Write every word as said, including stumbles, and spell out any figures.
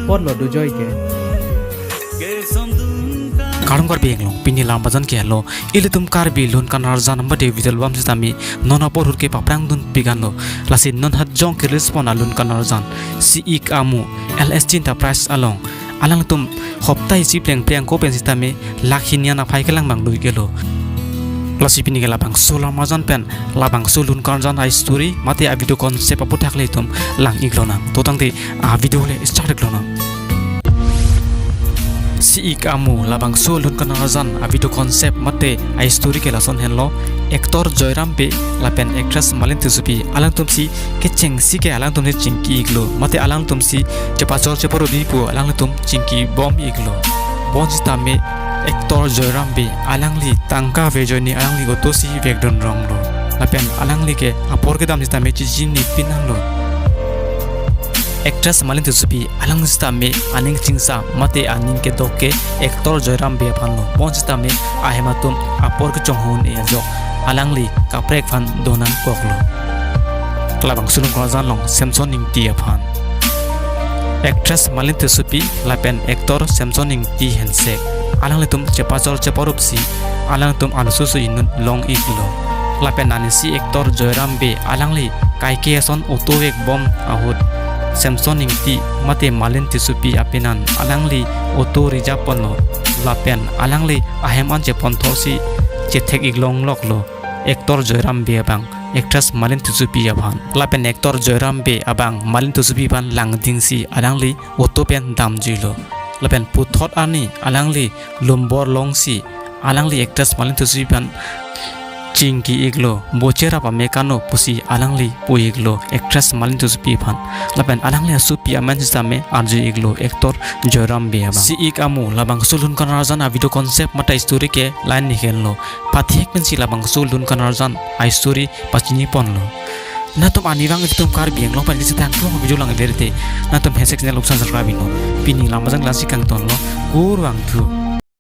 Apotlo dojoi ke. Kardom Karbi Anglong, pini lam bajan ke lo, ilitum Karbi Lun Kanarjan mate Visual Bam sitame non apor hur ke paprang dun pigan lo. Lasi non hat jong ke respond alun kanarjan, Si-ik Amo, L S T Enterprise along, alangtum hopta isi plengple angko pen sitame lakh hini an aphai kelang abang do-ik lo. Lasi pini ke labangso lam arjan pen labangso lun kanarjan a-story mate a-video concept aputhak le itum lang-ik lonang. To tangte a-video le start ik lonang. Si-ik Amo labangso lun kanarjan a-video concept mate a-story ke lason henlo. Actor Joyram Bey lapen actress Malin Tissopi alangtum si kechengsi ke alangtum si chingki-ik lo, mate alangtum si chepachor cheparup pu alangtum chingki bom-ik lo. Bonsitame actor Joyram Bey alangli tangka ave ajoine alangli auto si vekdun rong lo. Lapen alangli ke apor kedam sitame chijini pinang lo. Actress Malin Tissopi alang sitame aning chingsa mate aning kedok ke actor Joyram Bey aphan lo. Bonsitame ahem atum apor kechonghon e ajok alangli kaprek aphan donang kok lo. Labangso lun kanarjan along Samson Ingti aphan. Actress Malin Tissopi lapen actor Samson Ingti hensek alanglitum chepachor cheparup si alangtum arloso so inut long-ik lo. Lapen anisi actor Joyram Bey alangli kaike ason auto vek bom ahut Samson Ingti mate Malin Tissopi apenan alangli auto reserve ponlo. Lapen alangli ahem an chepon thorsi chethek-ik longlok lo. Actor Joyram Bey abang actress Malin Tissopi aphan. Lapen actor Joyram Bey abang Malin Tissopi aphan langdingsi alangli auto pen damjuilo. Lapen puthot arni alangli lumbor longsi alangli actress Malin Tissopi aphan chingki-ik lo, bocherap ame kano pusi alangli pu-ik lo actress Malin Tissopi aphan. Lapen alangli asopi amen sitame arju-ik lo actor Joyram Bey abang. Si-ik Amo labangso lun kanarjan a-video concept mate a-story ke line ni henlo. Pathek pensi labangso lun kanarjan a-story pachini ponlo. Nangtum arnivang itum Karbi Anglong pen kisi tang klong video lang verite nangtum hesek channel uksan subscribe iknon. Pini lam bajan lasi kangtonlo. Kurvangthu.